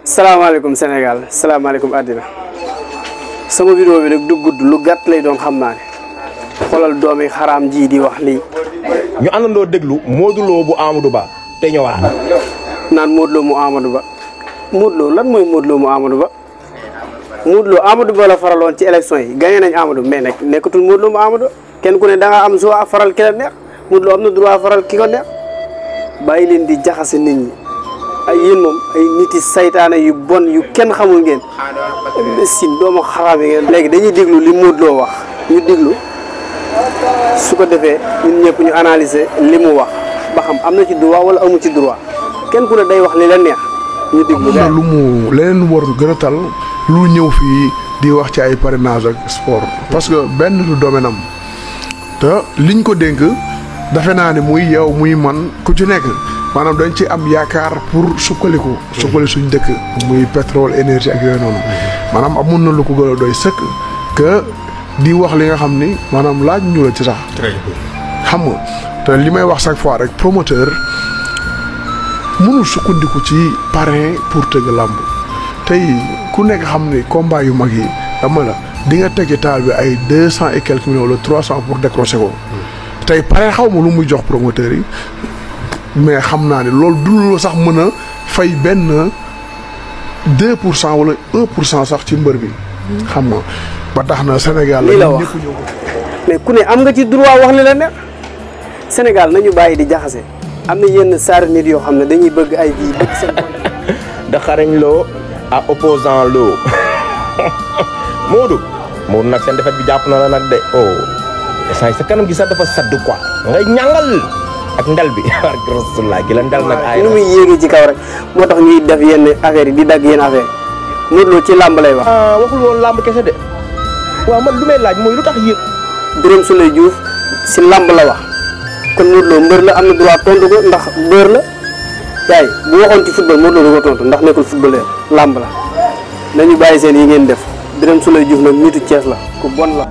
salaamaaleykum Sénégal salaamaaleykum àddina sama vidéo bi nag du gudd lu gàtt lay doon xam naa ne xoolal doomi xaraam ji di wax lii. ñu àndandoo déglu Modou Lo bu Amadou Ba te ñëwaat. naan Modou Lo mu Amadou Ba Modou Lo lan mooy Modou Lo mu Amadou Ba Modou Lo Amadou Ba la faraloon ci élection yi gagné nañ Amadou mais nag nekkatul Modou Lo mu Amadou kenn ku ne da nga am choix faral ki la neex Modou Lo am na droit faral ki ko neex bàyyi leen di jaxase nit ñi. ay yéen moom ay nit yi saytaane yu bon yu kenn xamul ngeen sin doomu xaraam yi ngeen léegi dañuy déglu li Modou Lo wax ñu déglu su ko defee ñun ñëpp ñu analyser li mu wax ba xam am na ci droit wala amu ci droit kenn ku ne day wax li la neex ñu déglu am na lu mu leneen war gën a tal lu ñëw fii di wax ci ay parrainage ak sport parce que benn du domaine am te liñ ko dénk defe naa ne muy yow muy man ku ci nekk maanaam dañ ci am yaakaar pour sukkali suñ dëkk muy pétrole énergie ak yooyu noonu maanaam amun na lu ko gën a doy sëkk que di wax li nga xam ni maanaam laaj ñu la ci sax xam nga te li may wax chaque fois rek promoteur mënul sukkandiku ci parrain pour tëgg làmb tey ku nekk xam ni combat yu mag yi dama la di nga teg ci taal bi ay 200 et quelques millions wala 300 pour décrocher ko tey parrain xaw ma lu muy jox promoteur yi mais xam naa ne loolu dul sax mën a fay benn 2% wala 1% sax ci mbër bi. xam nga ba tax na Sénégal. lii la wax mais ku ne am nga ci droit wax li la neex Sénégal nañu bàyyi di jaxase am na yenn saar nit yoo xam ne dañuy bëgg ay bii bëgg seen da xarañ loo à opposant loo Modou nag seen defet bi jàpp na la nag de sa kanam gi sax dafa sadd quoi ngay ñàngal. ak ndel bi barke Rasulullah gi la ndel nag ay nu muy yéegi ci kaw rek moo tax ñuy def yenn affaire yi di dagg yenn affaire Modou Lo ci làmb lay wax. waxul woon làmb kese de waaw man lu may laaj mooy lu tax yëpp. Birame Souleye Diouf si làmb la wax kon Modou Lo mbër la am na droit tontu ko ndax mbër la yaay bu waxoon ci football Modou Lo du ko tontu ndax nekkul footballeur làmb la nañu bàyyi seen yi ngeen def Birame Souleye Diouf nag nitu Thiès la ku bon la.